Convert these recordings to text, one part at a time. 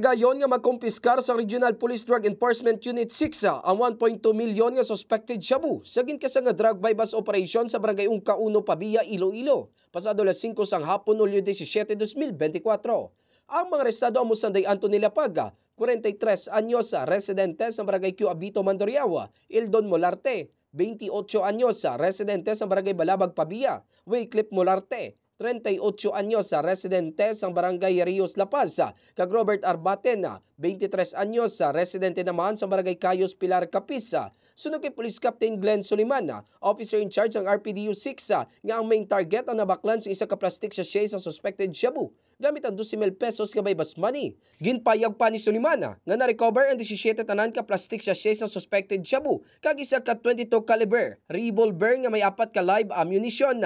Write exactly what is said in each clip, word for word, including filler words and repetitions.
Gayon nga makumpiskar sa Regional Police Drug Enforcement Unit six ang one point two milyon nga suspected shabu sa ginkasa nga drug buy-bust operation sa Barangay Ungka Uno, Pavia, Iloilo, pasado alas singko sang hapon, Hulyo disisiete, dos mil benti kwatro. Ang mga arestado amo sanday Anthony Lapag, kwarenta y tres anyos, residente sa Barangay Q Abito, Mandurriao, Eldon Molarte, benti otso anyos, residente sa Barangay Balabag, Pavia, Wycliffe Molarte, treinta y ocho anyos, residente sang Barangay Rios, La Paz, kag Robert Arbaten, benti tres anyos, residente naman sang Barangay Cayos, Pilar, Capiz. Suno kay Police Captain Glenn Suliman, officer in charge sang R P D U six, nga ang main target ang nabaklan sa isa ka plastic sachet sa suspected shabu gamit ang dose mil pesos nga buy-bust money. Ginpayag pa ni Suliman nga na-recover ang disisiete tanan ka plastic sachet sa suspected shabu kag isa ka twenty-two caliber revolver nga may apat ka live ammunition.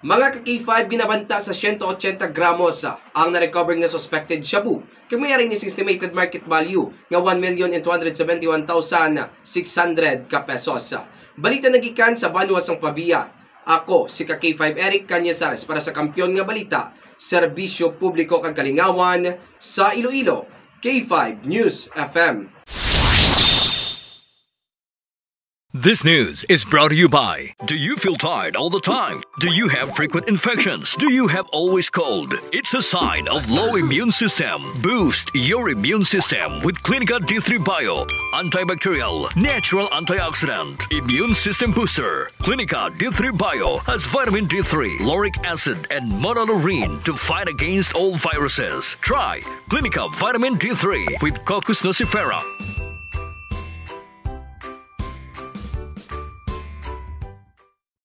Mga ka K five, ginabanta sa siyento otsenta gramos ang na-recover nga suspected shabu, kag may ari ni sing estimated market value nga one million and two hundred seventy-one thousand six hundred ka pesos. Balita nagikan sa banwa sang Pavia. Ako si ka K five Eric Cañizares para sa Kampiyon nga Balita, Serbisyo Publiko kag Kalingawan sa Iloilo, K five News F M. This news is brought to you by: Do you feel tired all the time? Do you have frequent infections? Do you have always cold? It's a sign of low immune system. Boost your immune system with Clinica D three Bio. Antibacterial, natural antioxidant, immune system booster. Clinica D three Bio has vitamin D three, lauric acid, and monolaurin to fight against all viruses. Try Clinica Vitamin D three with Cocos nucifera.